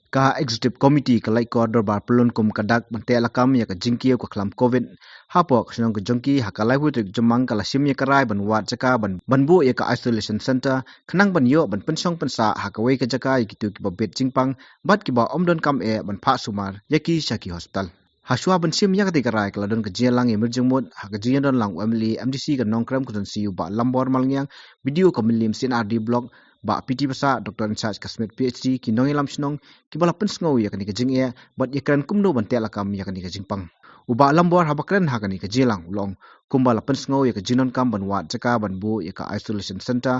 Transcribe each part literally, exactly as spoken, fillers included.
Ka Executive Committee ka Laitkor Dorbar Pyllun kum ka dak ban teh lakam ïa ka jingkiew ka khlam covid hapoh ka shnong ka jong ki. Ha ka laiphew tarik Jymmang ka la shim ïa ka rai ban wad jaka ban, ban buh ïa ka isolation center khnang ban ïoh ban pynshong pynsah ha kawei ka jaka ïa kito kiba bit jingpang bad kiba ym don kam eh ban phah sumar ïa ki sha ki hospital. Hashwa ban shim ïa katei ka rai ka la don ka jingïalang ïamir jingmut ha ka jingïadon lang u M L A M D C ka Nongkrem Constituency u Bah Lambor Malngiang, B D O ka Mylliem C and R D Block, Bah P T Passah, Doctor in charge ka Smit P H D, ki nongïalam shnong kiba la pynsngew ïa kane ka jingeh bad ïakren kumno ban teh lakam ïa kane ka jingpang. U Bah Lambor haba kren ha kane ka jingïalang u la ong kumba la pynsngew ïa ka jingdonkam ban wad jaka ban buh ïa ka isolation center,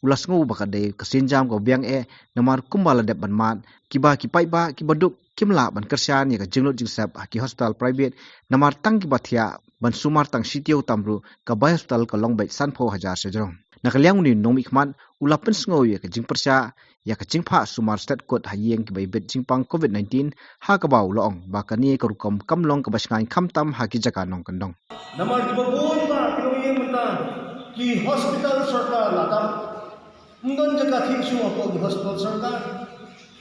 u la sngew ba ka dei ka sienjam kaba biang eh, namar kumba la dep ban mad, kiba ki paidbah kiba duk kim lah ban kyrshan ïa ka jinglut jingsep ha ki hospital private, namar tang kiba thiah ban sumar tang shi taïew tam ruh ka bai hospital ka long beit sanphew hajar shajrong. Na ka liang une u nongmihkhmat u la pynsngew ïa ka jingpyrshah ïa ka jingphah sumar stet kut ha ïing kiba ïabit jingpang covid nineteen, ha kaba u la ong ba kane ka rukom kam long kaba shngaiñ khamtam ha ki jaka nongkyndong. Namar kiba bun ba ki nongïing mynta ki hospital sorkar la tap. Ym don jaka thiah shuh hapoh ki hospital sorkar.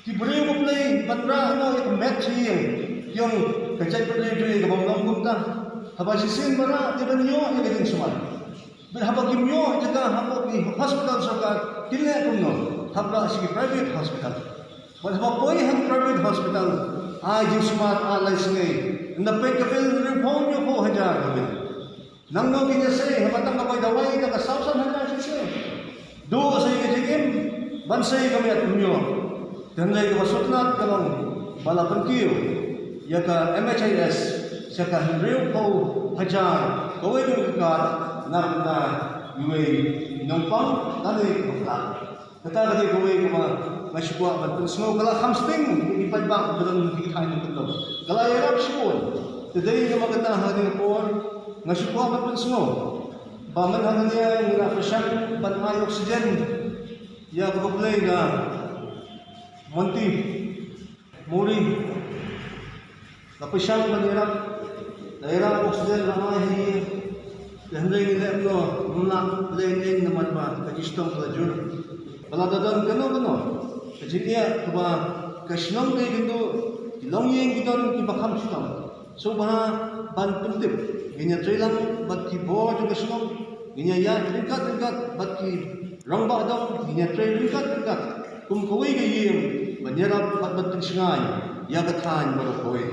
Ki briew ba pynleit ban rah noh ïa ka met sha ïing, ki ong ka jaitbynriew jong ngi ka bym long kumta. Haba shisien ba rah te ban ïoh ïa ka jingsumar. Bad haba kim ïoh jaka hapoh ki hospital sorkar, kin leh kumno? Hap rah sha ki private hospital. Bad haba poi ha ki private hospital, ai jingsumar, ai lai sngi. Ynda peit ka bill, hynriewphew hynñiewphew hajar ka bill. Nangno kin ïasei, haba tang ka bai dawai da ka saw san hajar shisien. Duh sa ïa ka jingim ban sei ka miat, ym ïoh. Te hynrei kaba sngewtynnat ka long ba la pynkiew ïa ka M H I S sha ka hynriewphew hajar, kawei ka kad na ka bynta iwei i nongpang lane ka bakla. Kata ka dei kawei kaba nga shu kwah ban pynsngew, ka la kham sting ïa ki paidbah ba don ha ki thaiñ nongkyndong. Ka la ïarap shibun. Te dei namar kata ha kane ka por nga shu kwah ban pynsngew ba mynta hangne ngi la pyrshang ban ai oxygen ïa kaba pynleit na Monti, Mori. La pyrshang ban ïarap, la ïarap oxygen la ai hi. Te hynrei ngi leh kumno, ym lah leh ïing namar ba ka jingshitom ka la jur. Ba lada don kano kano ka jingeh kaba ka shnong ka ïakynduh, ki longïing ki don kiba kham shitom. Sngewbha ban pyntip, ngin ïatreilang bad ki bor jong ka shnong, ngin ïaïaid ryngkat ryngkat bad ki rangbah dong, ngin ïatrei ryngkat ryngkat kum kawei ka ïing ban ïarap bad ban pynshngaiñ ïa ka thaiñ baroh kawei.